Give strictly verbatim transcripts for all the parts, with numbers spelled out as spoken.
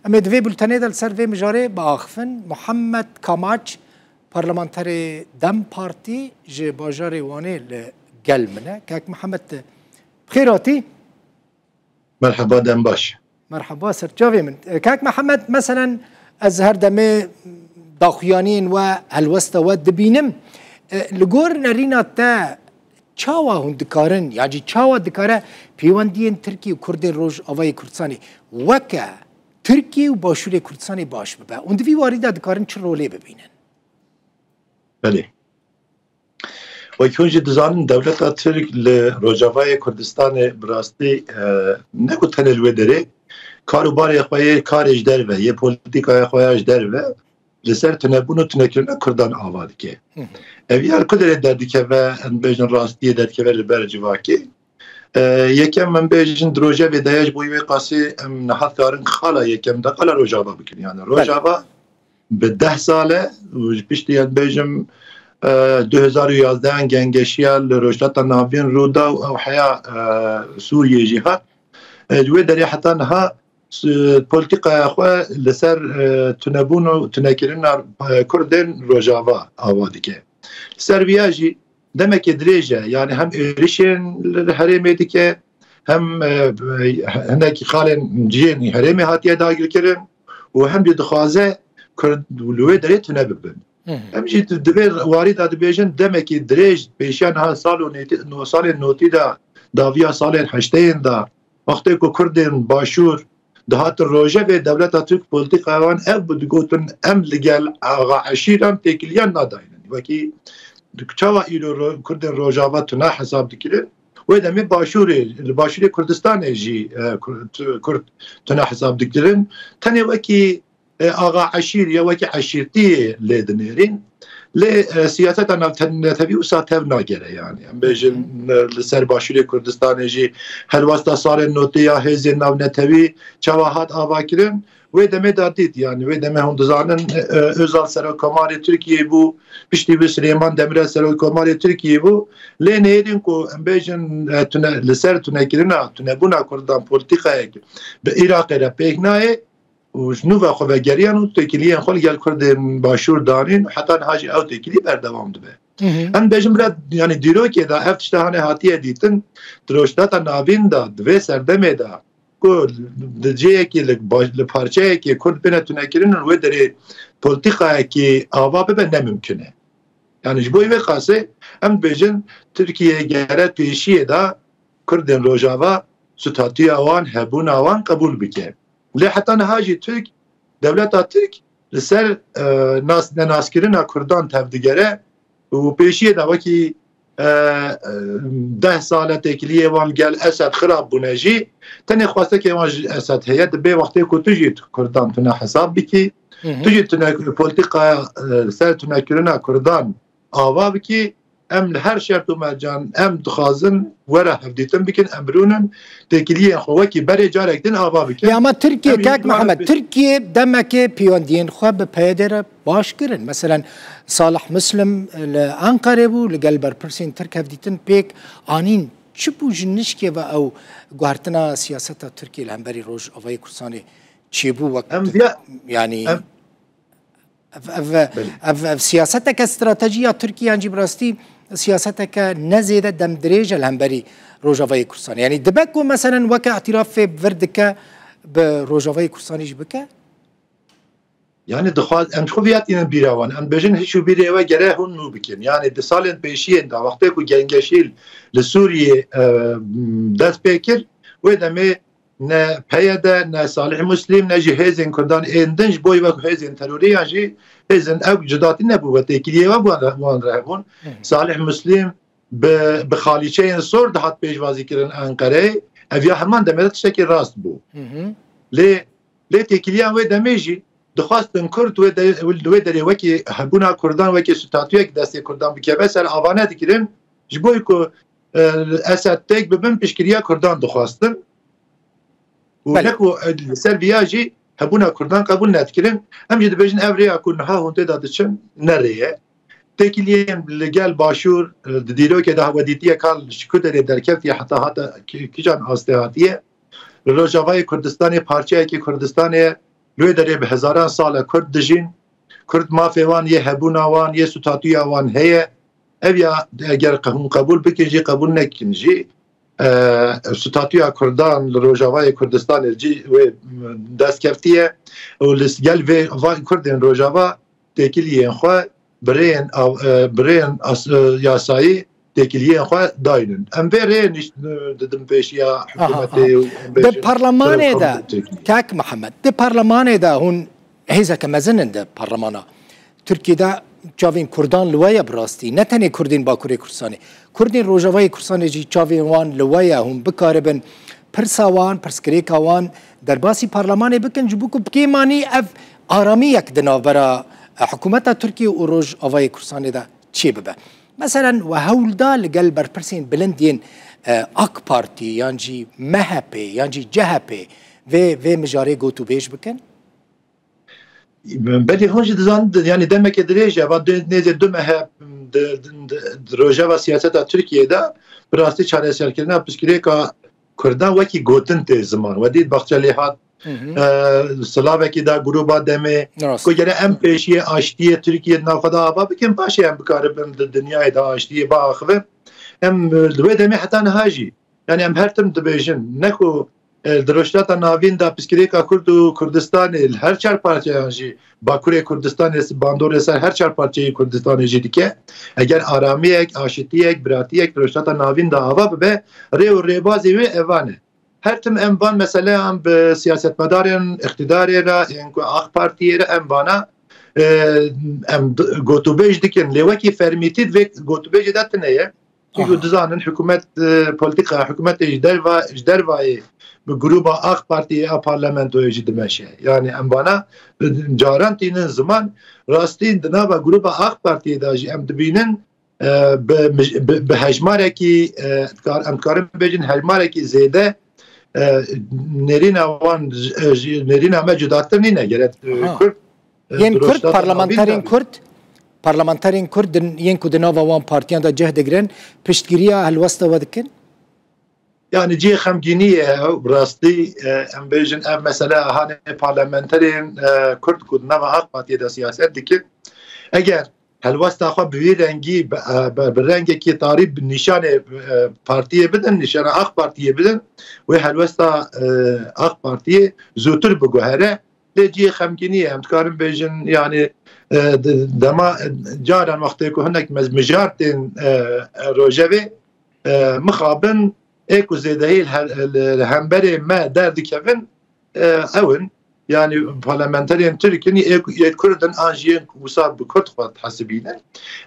Em ê di vê bultenê de li ser vê mijarê biaxivin. Muhammed Kamaç, parlamenterê DEM Partî ji bajarê Wanê li gel min e. Kek Mihemed, tu bi xêr hatî. Merheba, dem baş. Merheba, ser çavê min. E, Kek Mihemed, meselen, ez her demê daxuyaniyên we, helwesta we dibînim. E, li gor nerîna te, çawa hûn dikarin, ya jî çawa dikare pêwendiyên Tirkiye û Kurdên Rojavayê Kurdistanê weke Tirkiye û Başûrê Kurdistanê baş bibe? Hûn di vî warî de dikarin çi rolê bibînin? Belê. Wek hûn jî dizanin, dewleta Tirk li Rojavayê Kurdistanê bi rastî, e, ne ku tenê li wê derê, kar û barê xwe yê karê ji derve, yê polîtîkaya xwe ya ji derve, li ser tunebûn û tunekirina Kurdan ava dike. Hı hı. Ev ya li ku derê derdikeve, em bêjin rastiyê derdikeve li ber civakê. E, yekem em bêjin di rojevê de ye, ji bo wê qasê em niha dikarin xala yekem de qala Rojava bikin. Yani Belê. Rojava bi deh sal e û ji piştî em bêjim, e, du hezar û yazdeh gengeşiya li Rojhilata Navîn rû da û ew heya, e, Sûriyê jî hat. E, ji wê derê heta niha s-, polîtîkaya xwe li ser, e, tunebûn û tunekirina, e, Kurdên Rojava ava dike. Li ser viya jî demekê dirêj e, yani hem êrişên li herêmê dike, hem, e, hinekî xalên cihên herêmê hatiye dagirkirin û hem jî dixwaze Kurd li wê derê tune bibin. Hı hı. Em jî di, di vê warî de dibêjin, demekî dirêj pêşiya niha sal û nêtî-, no-, salên notî de daviya salên heşteyên de, wextê ku Kurdên Başûr dihatin rojevê, dewleta Tirk polîtîkaya wan ev bû, digotin, em li gel axa eşîran têkiliyan nadaynin. Wekî çawa îro ro-, Kurdên Rojava tuna hesab dikirin, wê demê Başûrê, li Başûrê Kurdistanê jî, e, Kur-, tu-, Kurd tuna hesab dikirin. Tenê wekî, e, axa eşîr ya wekî eşîrtiyê lê dinêrîn. Lê, e, siyaseta navnetewî wisa tev nagere yani. Em bêjin, e, li ser Başûrê Kurdistanê jî helwesta salên notî ya hêzên navnetewî çawa hat avakirin, wê demê de dît. Yani wê demê hûn dizanin, e, Özal Serokkomarê Tirkiyê bû, piştî wî Silêman Demirel Serokkomarê Tirkiyê bû. Lê nêrîn ku em bêjin, e, tune, li ser tunekirina, tunebûna Kurdan polîtîkayek bi Iraqê re pêk nayê û ji nû ve xwe vegeriyan û têkiliyên xwe li gel Kurdên Başûr danîn û heta niha jî ew têkilî berdewam dibe. Hı hı. Em bêjin bira, yani dîrokê de ev tişta hane hatiye dîtin, di Rojhilata Navîn de, di vê serdemê de ku di cihekî li baş-, li parçeyekê Kurd bêne tunekirin û wê derê polîtîkayekî ava bibe ne mimkun e. Yani ji bo vê qasê em dibêjin Tirkiye gere pêşiyê de Kurdên Rojava statûya wan, hebûna wan qebûl bike. Lê heta niha jî Tirk, dewleta Tirk li ser, e, nas-, nenaskirina Kurdan tevdigere û pêşiyê de wekî, e, e, deh sal e têkiliyê wan gel Esed xirab bûne jî, tenê xwestekê wan ji Esed heye, dibê wextê ku tu jî Kurdan tune hesab bikî, Hı hı. tu jî tune polîtîkaya, e, ser tunekirina Kurdan ava bikî, em li her şert û mercan em dixwazin were hevdîtin bikin, em rûnin têkiliyên xwe wekî berê carek din ava bikin. Lê ama Tirkiye, Em jî Kak dixwazin Mihemed, bi- Tirkiye demekê pêwendiyên xwe bi P Y D re baş kirin. Meselen, Salih Muslim li Anqerê bû, li gel berpirsên Tirk hevdîtin pêk anîn. Çi bû ji nişkê ve ew guhertina siyaseta Tirkiye li hemberî Rojavayê Kurdistanê çêbû wek Em tu-, viya-, yanî em, ev, ev, Belê. ev, ev siyaseteke stratejî ya Tirkiye yan jî bi rastî siyaseteke ne zêde demdirêj e li hemberî Rojavayê Kurdistanê? Yanî dibe ku meselen weke îtirafê vir dike bi Rojavayê Kurdistanê jî bike? Yani dixwaz, em ji xwe viya tînin bîra wan. Em dibêjin hiç û bîrê we gere hûn nû bikin. Yani di salên pêşiyên de wextê ku gengeşî li Sûriyê, e, dest pê kir, wê demê ne P Y D, ne Salih Muslim, ne jî hêzên Kurdan ên din ji bo wek hêzên terorî yan jî hêzên ew cudatî nebû ve têkiliyê we wan re, wan re hebûn. Hı hı. Salih Muslim bi, bi xalîçeyên sor dihat pêşwazî kirin Enqereyê. Ev ya heman demê de tiştekî rast bû. Hı hı. Lê, lê têkiliyan wê demê jî dixwastin Kurd wê de-, wê derê wekî hebûna Kurdan, wekî statuyek destê Kurdan bikeve ser, avane dikirin. Ji bo ku, e, Esed têk bibin, piştgiriya Kurdan dixwastin. Û Belê. ne ku, e, li ser viya jî hebûna Kurdan qebûl nedikirin. Em jî dibêjin ev rêya ku niha hûn tê de diçin, ne rê ye. Têkiliyên li gel Başûr, e, di dîrokê de hewedîtiye ka ji ku derê derketiye heta hate ki-, kijan astê hatiye. Li Rojavayê Kurdistanê parçeyekî Kurdistanê ye. Li wê derê bi hezaran sal e Kurd dijîn. Kurd mafê wan yê hebûna wan, yê statûya wan heye. Ev ya eger hûn qebûl bikin jî, qebûl nekin jî, e, statûya Kurdan li Rojavayê Kurdistanê jî wê dest keftiye û li gel vê van Kurdên Rojava têkiliyên xwe bi rêyên av-, e, bi rêyên as-, e, yasayî têkiliyên xwe daynin. Em vê rê nîş-, didin pêşiya hikûmetê û em bêjin, Di parlemanê de, serokkomîtê Tirkiyê. Kak Mihemed, di parlemanê de hûn hêzeke mezin in di parlemana Tirkiyê de çavên Kurdan li we ye bi rastî. Ne tenê Kurdên Bakurê Kurdistanê. Kurdên Rojavayê Kurdistanê jî çavên wan li we ye. Hûn bikaribin pirsa wan, pirsgirêka wan derbasî parlemanê bikin ji bo ku bi kêmanî ev aramiyek di navbera, e, hikûmeta Tirkiyê û Rojavayê Kurdistanê de çêbibe. Meselen, we hewl da li gel berpirsên bilind yên, e, AK Partî yan jî M H P yan jî C H P vê, vê mijarê gotûbêj bikin? Belê hûn jî dizanin, yanî demeke dirêj e, va du-, nêzê du meh e di, di, di, di rojeva siyaseta Tirkiyê de bi rastî çareserkirina pirsgirêka Kurdan wekî gotin tê ziman. We dît Bahçelî hat, Hı hı. e, silavekî da grûba demê, Rast. ku gere em pêşiyê aştiyê Tirkiyê di nav xwe de ava bikin, paşê em bikaribin di dinyayê de aştiyê biaxivin. Em, e, li wê demê heta niha jî, yanî em her tim dibêjin, ne ku, e, di Rojhilata Navîn de pirsgirêka Kurd û Kurdistanê li her çar parçeyan jî, Bakurê Kurdistanê bandorê ser her çar parçeyê Kurdistanê jî dike. Eger aramiyek, aşitiyek, biratiyek di Rojhilata Navîn de ava bibe, rê û rêbazê wê evan e. Her tim em van meseleyan bi siyasetmedarên îqtidarê re, yên ku AK Partiyê re em vana, e, em d-, gotûbêj dikin. Lê wekî fermîtî di vê gotûbêjê de tune ye. Çunku Aha. dizanin hikûmet, e, polîtîka hikûmetê ji derva, ji dervayê bi grûba AK Partiyê a parlamentoyê jî dimeşe. Yanî em vana, e, caran tînin ziman, rastî di nava grûba AK Partiyê de jî em dibînin, e, bi mij-, bi, bi hejmarekî, e, dikar-, em dikarin bêjin hejmarekî zêde, e, nêrîna wan, e, ji nêrîna me cudatir nîne. Gere, e, Aha. Kurd, e, Yên di Kurd, Rojhilata Navîn parlamenterên de Kurd, parlamenterên Kurd din, yên ku di nava wan partiyan de cih digirin, piştgiriya helwesta we dikin? Yanî cihê xemgînî ye ew, bi rastî, e, em bêjin ev mesele hanê parlamenterên, e, Kurd ku di nava AK Partiyê de siyaset dikin, eger helwesta xwe bi vî rengî, bi, e, bi, bi rengekî tarî bi nîşanê, e, partiyê bidin, nîşana AK Partiyê bidin, wê helwesta, e, AK Partiyê zûtir biguhere. Lê cihê xemgînî ye. Em dikarin bêjin, yanî, e, de-, dema, e, caran wextê ku hinek mez-, mijar tên, e, e, rojevê, e, mixabin ê ku zêdehî li her-, li, li hemberê me derdikevin, e, ew in. Yanî parlamenterên Tirk in, ê ku, ê Kurd in, an jî yên ku wisa bi Kurd xwe dihesibînin.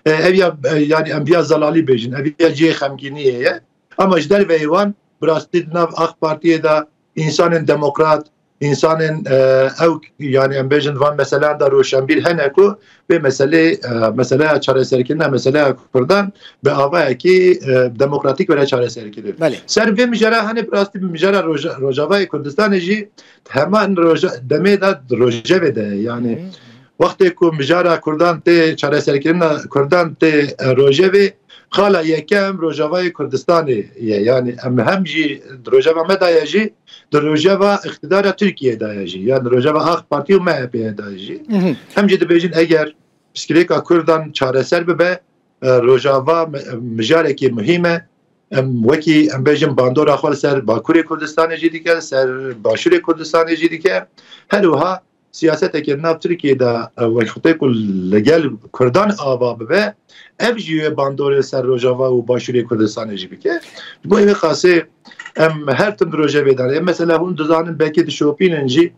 E, ev ya, e, yanî em viya zelalî bêjin, ev ya cihê xemgîniyê ye. Ama ji derveyê wan, bi rastî di nav AK Partiyê de însanên demokrat, însanên, e, ew, yanî em bêjin van meselan de roşenbîr hene ku vê meselê, e, meseleya çareserkirina meseleya Kurdan bi avayekî, e, demokratîk were çareserkirin. Belê. Ser vê mijara hene bi rastî bi mijara Roja-, Rojavayê Kurdistanê jî heman roja-, demê de rojevê de ye. Yanî Hı hı. wextê ku mijara Kurdan tê çareserkirina Kurdan tê, e, rojevê, xala yekem Rojavayê Kurdistanê ye. Yanî em hem jî di rojeva me de ye jî, di rojeva îqtidara Tirkiyê de ye jî. Yanî rojeva AK Partî û M H P'yê de ye jî. Hı hı. Em jî dibêjin eger pirsgirêka Kurdan çareser bibe, e, rojava mi-, mijarekî muhîm e. Em wekî, em bêjin bandora xwe li ser Bakurê Kurdistanê jî dike, li ser Başûrê Kurdistanê jî dike. Her wiha siyasetekê di nav Tirkiyê de, e, wextê ku li gel Kurdan ava bibe, ev jî wê bandorê ser Rojava û Başûrê Kurdistanê jî bike. Ji bo vê qasê em her tim di rojevê de ne. Mesela hûn dizanin belkî dişopînin jî,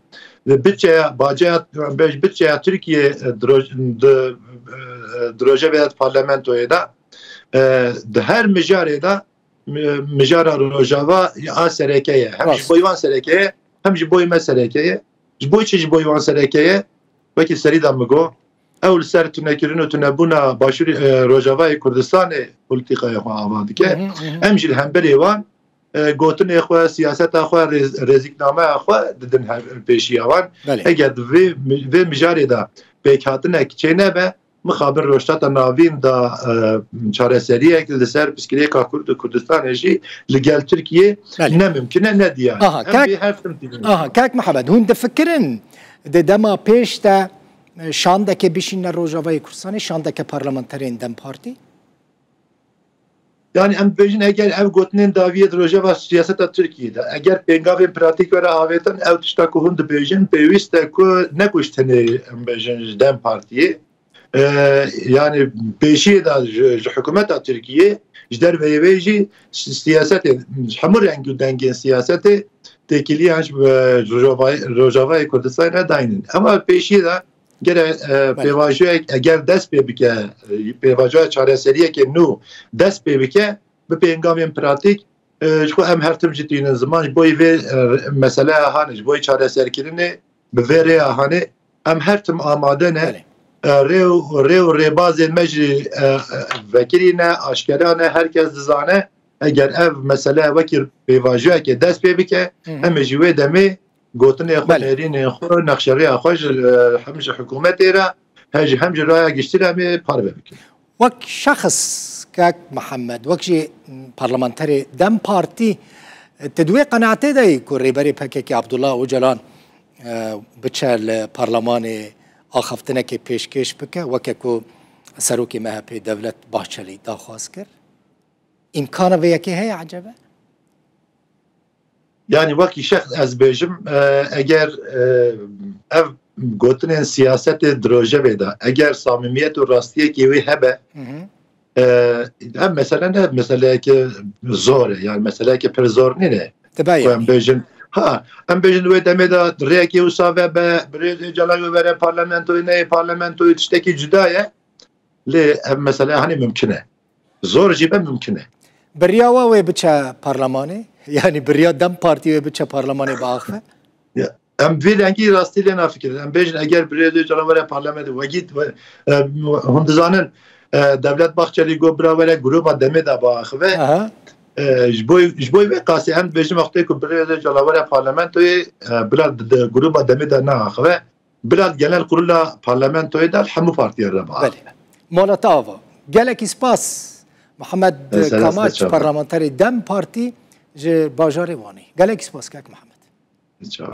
li bütçeya, baceya, em bêj bütçeya Tirkiyê, e, di roj-, di, e, di rojevê de parlamentoyê de, e, di her mijarê de mi-, mijara Rojava a sereke ye. Hem Rast. ji bo wan sereke ye, hem ji bo me sereke ye. Ji bo çi ji bo wan sereke ye? Wekî serî de min got, ew li ser tunekirin û tunebûna Başûrê, e, Rojavayê Kurdistanê polîtîkaya xwe ava dike. Hı hı, hı hı. Em jî li hemberê wan, e, gotinê xwe, siyaseta xwe, rêz-, rêzîknameya xwe didin her pêşiya wan. Belê. Eger di vê, vê mijarê de pêkhatinek çênebe, mixabin Rojhilata Navîn de, e, çareseriyek li ser pirsgirêka Kurd û Kurdistanê jî li gel Tirkiyê Belê. ne mimkin e, ne diyar e. Aha, Em kak, vê her tim tînin. Aha, kak Mihemed, hûn difikirin Di dema pêş de, e, şandeke bişîne Rojavayê Kurdistanê, şandeke parlamenterên DEM Partî? Yani em dibêjin, eger ev gotinên dawiyê di rojeva siyaseta Tirkiyê de, eger pêngavên pratîk were avêtin, ew tişta ku hûn dibêjin, pêwîst e ku ne ku ji tenê, em bêjin, ji DEM Partiyê, e, yani pêşiyê de ji, ji hikûmeta Tirkiyê, ji derveyê wê jî si-, siyasetê, ji hemû reng û dengên siyasetê têkiliyan ji, e, Rojavayê, Rojavayê Kurdistanê daynin. Ama pêşiyê de gere, e, Belê. pêvajoyek eger dest pê bike, e, pêvajoya çareseriyekê nû dest pê bike, bi pêngavên pratîk, e, ji xwe em her tim jî tînin ziman, ji bo vê, e, meseleya hanê, ji bo çareserkirinê bi vê rêya hanê, em her tim amade ne. Belê. E, rê û, rê û rêbazên me jî, e, e, vekirî ne, aşkera ne, her kes dizane, eger ev mesele wekî pêvajoyekê dest pê bike, Hı hı. em ê ji wê demê gotinê xwe, Belê. nêrînên xwe, nexşeriya xwe ji, e, hem ji hikûmetê re, he ji, hem ji raya giştî re em ê parve bikin. Wek şexs, kak Mihemed, wek jî parlamenterê DEM Partî, tu di wê qenaetê de yî ku Rêberê P K K Abdullah Ocalan, e, biçe li parlemanê axaftinekê pêşkêş bike, weke ku Serokê M H P Devlet Bahçelî daxwaz kir? Îmkana vê yekê heye ecebe? Yani wekî şexs ez bêjim, e, eger, e, ev gotinên siyasetê di rojevê de, eger samimiyet û rastiyekê wê hebe, Hı hı. e, ev mesele ne meseleyeke zor e, yani meseleyeke pir zor nîne. Dibe Ku em yani. bêjin, ha, em bêjin wê demê de rêyekê wisa ve be, birêz Êcalan wê were parlamentoyê, neyê parlamentoyê tiştekî cuda ye. Lê ev mesele hanê mimkun e. Zor jî be mimkun e. Biriya we wê biçe parlemanê? Yani biriya DEM Partî wê biçe parlemanê biaxive? Ya, em vî rengî rastî lê nafikirin. Em bêjin eger birêz Ocalan were parlamenê wekî, e, hûn dizanin, e, Devlet Bahçelî got bira were gruba demê de biaxive. Aha. E, ji bo, ji bo vê qasî em dibêjin wextê ku birêz Ocalan were parlamentoyê, e, bila di, di gruba demê de neaxive. Bila genel kurula parlamentoyê de hemû partiyan re biaxive. Belê. Mala te ava. Gelekî spas. Mihemed Kamaç, parlamenterê DEM Partî ji bajarê Wanê. Gelekî spas kak Mihemed. Çawa.